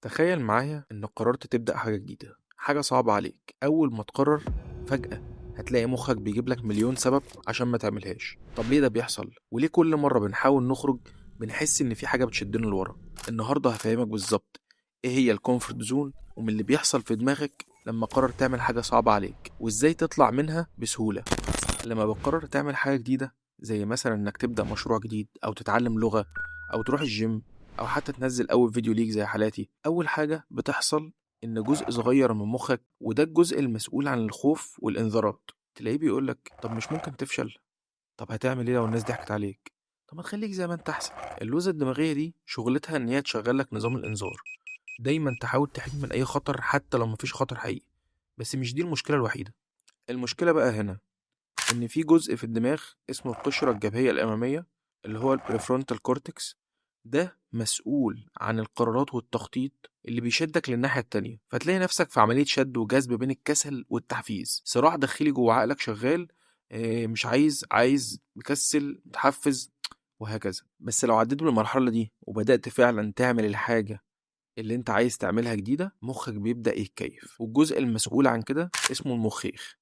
تخيل معايا إنك قررت تبدأ حاجة جديدة، حاجة صعبة عليك. أول ما تقرر فجأة هتلاقي مخك بيجيب لك مليون سبب عشان ما تعملهاش. طب ليه ده بيحصل؟ وليه كل مرة بنحاول نخرج بنحس إن في حاجة بتشدنا لورا؟ النهاردة هفهمك بالظبط إيه هي ال comfort zone، ومن اللي بيحصل في دماغك لما قرر تعمل حاجة صعبة عليك، وإزاي تطلع منها بسهولة. لما بتقرر تعمل حاجة جديدة، زي مثلا إنك تبدأ مشروع جديد، أو تتعلم لغة، أو تروح الجيم، أو حتى تنزل أول فيديو ليك زي حالاتي، أول حاجة بتحصل إن جزء صغير من مخك، وده الجزء المسؤول عن الخوف والإنذارات، تلاقيه بيقولك طب مش ممكن تفشل؟ طب هتعمل إيه لو الناس ضحكت عليك؟ طب ما تخليك زي ما أنت أحسن. اللوزة الدماغية دي شغلتها إن هي تشغل لك نظام الإنذار، دايما تحاول تحمي من أي خطر حتى لو مفيش خطر حقيقي. بس مش دي المشكلة الوحيدة. المشكلة بقى هنا إن في جزء في الدماغ اسمه القشرة الجبهية الأمامية، اللي هو ال prefrontal cortex، ده مسؤول عن القرارات والتخطيط اللي بيشدك للناحية التانية. فتلاقي نفسك في عملية شد وجذب بين الكسل والتحفيز، صراع داخلي جوه عقلك شغال، مش عايز، عايز، مكسل، متحفز، وهكذا. بس لو عديت بالمرحلة دي وبدأت فعلا تعمل الحاجة اللي انت عايز تعملها جديدة، مخك بيبدأ يتكيف. والجزء المسؤول عن كده اسمه المخيخ،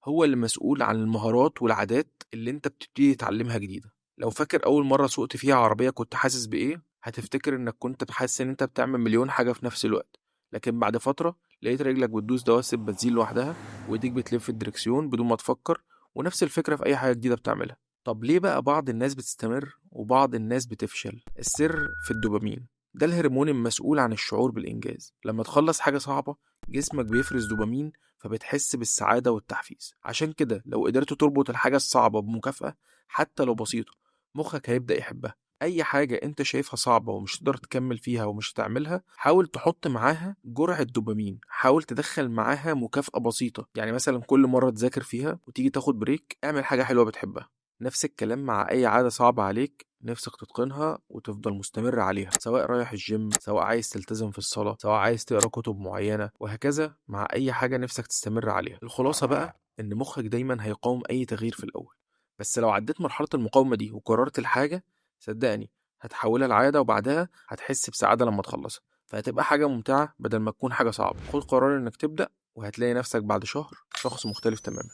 هو اللي مسؤول عن المهارات والعادات اللي انت بتبتدي تتعلمها جديدة. لو فاكر أول مرة سوقت فيها عربية كنت حاسس بإيه، هتفتكر إنك كنت حاسس إن أنت بتعمل مليون حاجة في نفس الوقت. لكن بعد فترة لقيت رجلك بتدوس دواسة بنزين لوحدها، وإيديك بتلف الدركسيون بدون ما تفكر. ونفس الفكرة في أي حاجة جديدة بتعملها. طب ليه بقى بعض الناس بتستمر وبعض الناس بتفشل؟ السر في الدوبامين، ده الهرمون المسؤول عن الشعور بالإنجاز. لما تخلص حاجة صعبة جسمك بيفرز دوبامين، فبتحس بالسعادة والتحفيز. عشان كده لو قدرت تربط الحاجة الصعبة بمكافأة حتى لو بسيطة، مخك هيبدأ يحبها. أي حاجة أنت شايفها صعبة ومش تقدر تكمل فيها ومش هتعملها، حاول تحط معاها جرعة دوبامين، حاول تدخل معاها مكافأة بسيطة. يعني مثلا كل مرة تذاكر فيها وتيجي تاخد break، اعمل حاجة حلوة بتحبها. نفس الكلام مع أي عادة صعبة عليك نفسك تتقنها وتفضل مستمر عليها، سواء رايح الجيم، سواء عايز تلتزم في الصلاة، سواء عايز تقرأ كتب معينة، وهكذا مع أي حاجة نفسك تستمر عليها. الخلاصة بقى إن مخك دايما هيقاوم أي تغيير في الأول، بس لو عديت مرحلة المقاومة دي وقررت الحاجة، صدقني هتحولها لعادة، وبعدها هتحس بسعادة لما تخلصها، فهتبقى حاجة ممتعة بدل ما تكون حاجة صعبة. خد قرار إنك تبدأ، وهتلاقي نفسك بعد شهر شخص مختلف تماما.